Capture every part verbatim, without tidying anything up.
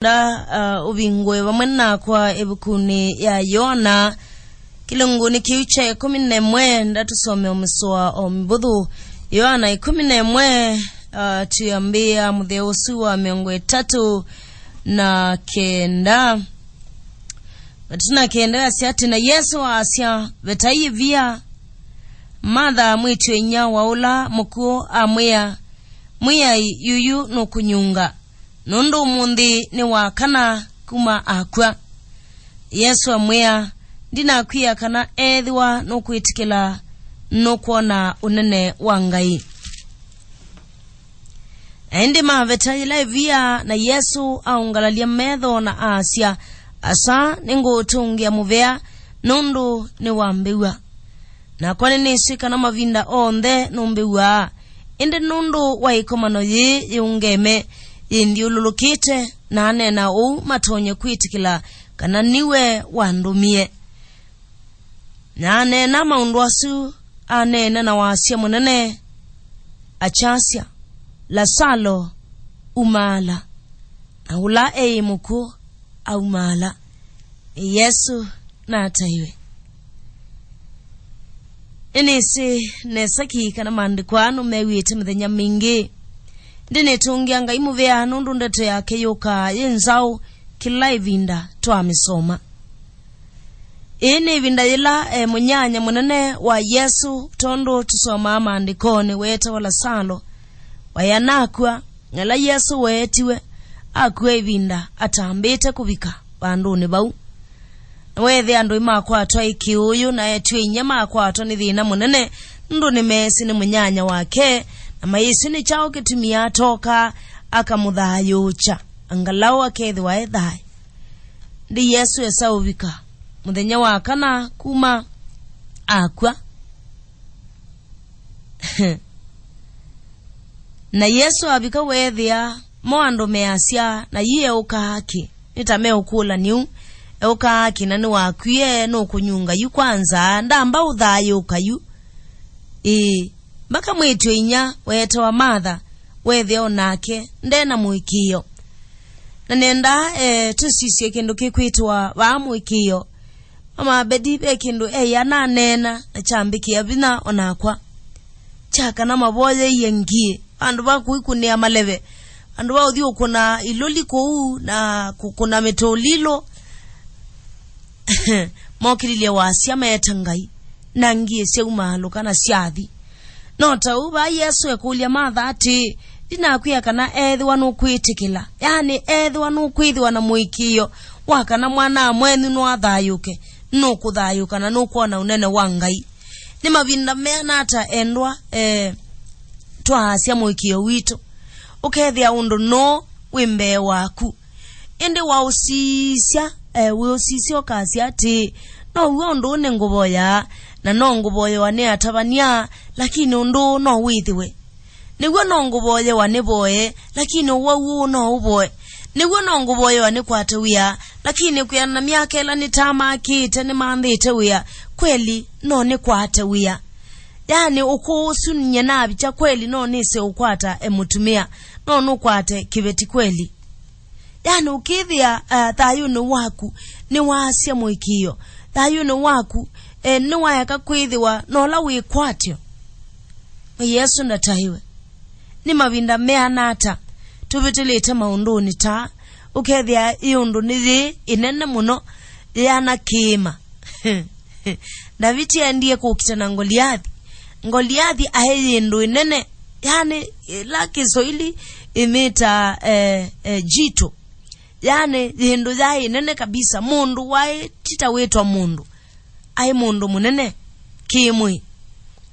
Nda, uh, ũvingũe vamwe nakwa ĩvukunĩ ya Yoana, kĩlungunĩ kĩu kya ĩkũmi na ĩmwe, ndatũsome o mũsoa o mĩvũthũ. Yoana ĩkũmi na ĩmwe, uh, twĩambĩĩa mũtheo ũsu wa mĩongo ĩtatũ na kenda. Ĩtatũ na kenda yasya atĩ, na Yesũ aasya, vetai ĩvia. Matha, mwĩĩtu-a-inyia wa ũla mũkw'ũ, amwĩa, Mwĩai, yuyu nũkũnyunga, nũndũ ũmũnthĩ nĩ wa kana kuma akw'a. Yesũ amwĩa, ndinakwĩa kana ethĩwa nũkwĩtĩkĩla, nũkwona ũnene wa Ngai. Na ĩndĩ maveta yĩla ĩvia, na Yesũ aũngalalya metho na aasya, asa, nĩngũũtũngĩa mũvea, nũndũ nĩwambĩw'a. Nakwa nĩnĩsĩ kana mavinda onthe nũmbĩw'aa, ĩndĩ nũndũ wa ĩkomano yĩĩ yĩũngeme yĩnthyũlũlũkĩte, na aneena ũu matonye kwĩtĩkĩla kana niwe wandũmie. Na aneena maũndũ asu, aneena na wasya mũnene, akyasya, Lasalo, umaala! Na ũla eĩ mũkw'ũ aumaala. Yesũ nataĩwe. Nĩnĩsĩ nesa ki kana maandĩko aa nũmew'ĩte mĩthenya mingĩ. Ndĩnĩtũngĩa Ngai mũvea nũndũ ndeto yake yũkaa yĩ nzaũ kĩla ĩvinda twamĩsoma. Ĩĩ nĩ ĩvinda yĩla e mũnyanya mũnene wa Yesũ, tondũ tũsomaa maandĩkonĩ, weetawa Lasalo, waĩ anakw'a. Na ĩla Yesũ weetiwe, akw'a ĩvinda atambĩte kũvika vandũnĩ vau. Na weethĩa andũ nĩmakwatwa nĩ kĩũũyũ, na eĩtu-a-inyia makwatwa nĩ thĩna mũnene, nũndũ nĩmeesĩ nĩ mũnyanya wake, na mayĩsĩ nĩ kyaũ kĩtumi atooka akamũthayũũkya, angalaũ akeethĩwa e thayũ. Ĩndĩ Yesũ esa ũvika mũthenya wa kana kuma akw'a. Na Yesũ avika, weethĩa mo andũ measya, na yu eũkaa kĩ? Nĩ ta meũkũlany'a ũu, eũkaa kĩ na nĩwakwie, nũkũnyunga yu kwanza, ndamba ũthayũũka yu? Ĩĩ, mpaka mwĩĩtu-a-inyia weetawa Matha, weethĩa o nake nde na mũĩkĩĩo. Na nenda, eh, tũsisye kĩndũ kĩkwĩtwa vaa mũĩkĩĩo. Mama Abedi ve kĩndũ eĩ ananeena na kyambĩkĩa vinya o nakwa. Kya kana mavoyeie ngie, vandũ va kũikũnĩa maleve, vandũ va ũthi ũkũna ilũli kũu na kũkũna mĩtũlilũ, mokĩlilye wasya meeta Ngai, na ngie syaumaalũka na syathi. No ta ũu, vaa Yesũ ekũlya Matha atĩĩ, ndinakwĩa kana ethĩwa nũkwĩtĩkĩla, yaani ethĩwa nũkwĩthĩwa na mũĩkĩĩo wa kana mwana-a-mwenyu no athayũũke, nũkũthayũũka na nũkwona ũnene wa Ngai. Nĩ mavinda meana ata, endwa, eh, twaasya mũĩkĩĩo witũ? Ũkethĩa ũndũ nũũ wĩ mbee waku. Ĩndĩ waũsisya, eh, wĩũsisya ũkasya atĩĩ, no w'o ũndũ ũũ nĩngũvoyaa, na no ngũvoyewa nĩ atavany'a, lakini ũndũ ũũ no wĩthĩwe. Nĩw'o no ngũvoyewa nĩvoye, lakini ũwau ũũ no ũvoe. Nĩw'o no ngũvoyewa nĩkwate wĩa, lakini kwĩana na myaka ĩla nĩtamakĩte nĩmanthĩte wĩa, kweli no nĩkwate wĩa. Yaani, ũkũũ ũsu nyie navikya kweli no nĩse ũkwata e mũtumĩa, no nũkwate kĩveti kweli. Yaani, ũkĩthĩa, uh, thayũnĩ waku nĩwaasya mũĩkĩĩo, thayũnĩ waku, eh, nĩwaeka kwĩthĩwa na ũla wĩkwatyo. Yesũ ndataĩwe. Nĩ mavinda meana ata tũvĩtĩlĩte maũndũnĩ ta aa, ũkethĩa ĩ ũndũ nĩ yĩĩ ĩnene mũno, yĩana kĩĩma? Ndaviti aendie kũkita na Ngoliathi. Ngoliathi aĩ yĩndũ ĩnene, yaani, ĩla Kĩsũili ĩmĩtaa, eh, eh, jitu. Yaani, yĩndũ yaĩ ĩnene kabisa, mũndũ waĩ ti ta wĩtwa mũndũ, aĩ mũndũ mũnene kĩ-mwĩĩ,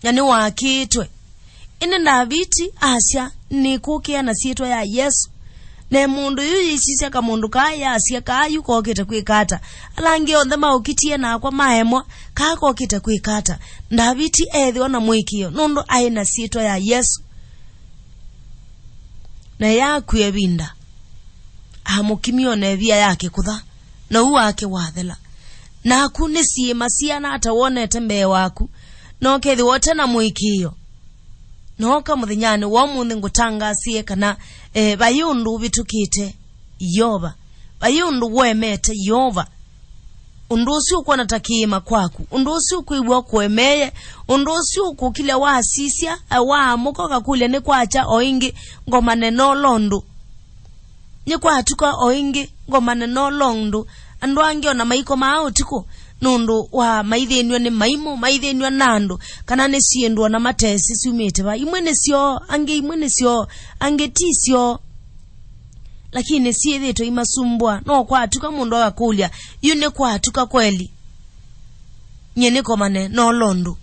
na nĩwakĩĩtwe. Ĩndĩ Ndaviti asya, nĩkũkĩa na syĩtwa ya Yesũ. Na mũndũ yu yĩsisya kamũndũ kaa yasya, kaa yu kokĩte kwĩka ata? Ala angĩ onthe maũkitie nakwa maemwa, kaa kokĩte kwĩka ata? Ndaviti eethĩwa na mũĩkĩĩo nũndũ aĩ na syĩtwa ya Yesũ. Na yakw'a ĩvinda, amũkimie o na ĩvia yake kũtha, na ũu wake wathela. Naku nĩ syĩma siana ata wonete mbee waku, na ũkethĩwa ũte na mũĩkĩĩo? Nooka mũthenyanĩ wa ũmũnthĩ ngũtangasie kana, eh, vai ũndũ ũvĩtũkĩte Yeova. Vai ũndũ ũemete Yeova. Ũndũ ũsu ũkwona ta kĩĩma kwaku. Ũndũ ũsu ũkwĩw'a ũkũemeeye. Ũndũ ũsu ũkũkilya wasisya, eh, waamũka ũkakũlya, "Nĩ kwakya o ĩngĩ ngomane na ũla ũndũ? Nĩ kwatuka o ĩngĩ ngomane na ũla ũndũ?" Andũ angĩ ona maikomaa ũtukũ nũndũ wa maithĩnw'a nĩ maimũ, maithĩnw'a na andũ, kana nĩ syĩndũ ona matesĩ syumĩte va. Imwe nĩ syoo, angĩ imwe nĩ syoo, angĩ ti syoo. Lakini syĩthĩtwe imasumbua. No kwatuka mũndũ agakũlya, "Yu nĩ kwatuka kweli? Nyie nĩkomane na ũla ũndũ?"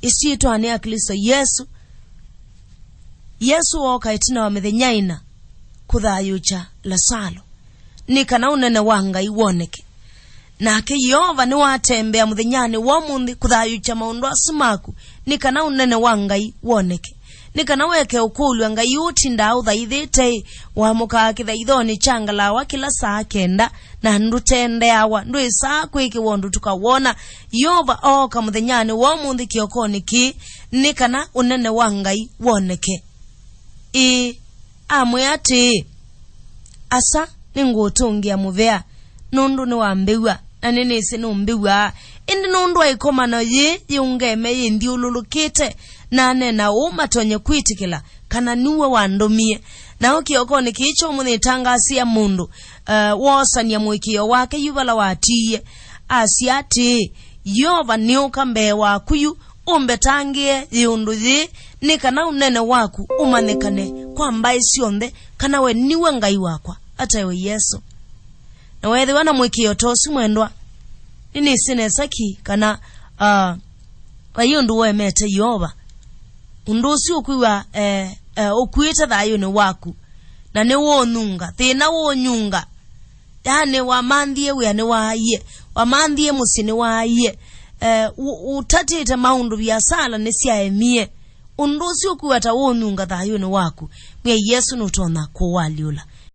Ĩsyĩtwanĩ ya Klĩsto Yesũ, Yesũ wooka ĩtina wa mĩthenya ĩna kũthayũũkya Lasalo, nĩ kana ũnene wa Ngai woneke. Nake Yeova nĩwatembea mũthenyanĩ wa ũmũnthĩ kũthayũũkya maũndũ asu maku, nĩ kana ũnene wa Ngai woneke. Nĩ kana weke ũkũlw'a, "Ngai ũũ ũtindaa ũthaithĩte-ĩ, wamũkaa kĩthaithonĩ kya ngalawa kĩla saa kenda, na ndũtendeawa, ndwĩsaa kwĩkĩwa ũndũ tũkawona?" Yeova ooka mũthenyanĩ wa ũmũnthĩ kĩokonĩ kĩĩ, nĩ kana ũnene wa Ngai woneke. Ĩĩ, amwĩa atĩĩ, "Asa, nĩngũũtũngĩa mũvea, nũndũ nĩwambĩw'a, na nĩnĩsĩ nũmbĩw'aa." Ĩndĩ nũndũ wa ĩkomano yĩĩ yĩũngeme yĩnthyũlũlũkĩte, naneena ũũ matonye kwĩtĩkĩla kana nue wandũmie. Nao kĩokonĩ kĩĩ kya ũmũnthĩ nĩtangaasĩa mũndũ, eh, woosany'a mũĩkĩĩo wake yu vala watiie, asya atĩĩ, "Yeova nĩũka mbee waku yu, ũmbetangĩe ĩũndũ yĩĩ, nĩ kana ũnene waku ũmanyĩkane kwa mbaĩ syonthe, kana we niwe Ngai wakwa, ataĩwe Yesũ." Na weethĩwa na mũĩkĩĩo ta ũsu, mwendwa, nĩnĩsĩ nesa ki kana, ah, vai ũndũ ũemete Yeova. Ũndũ ũsu ũkwĩw'a, eh, eh, ũkuĩte thayũnĩ waku, na nĩwũũnyunga, thĩna wũũnyunga. Yaani, wamanthie wĩa nĩwaaie, wamanthie mũsyĩ nĩwaaie, eh, ũ-, ũtatĩte maũndũ, viasala nĩsyaemie. Ũndũ ũsu ũkwĩw'a ta ũũnyunga thayũnĩ waku, mwĩai Yesũ nũtonya kũũalyũla.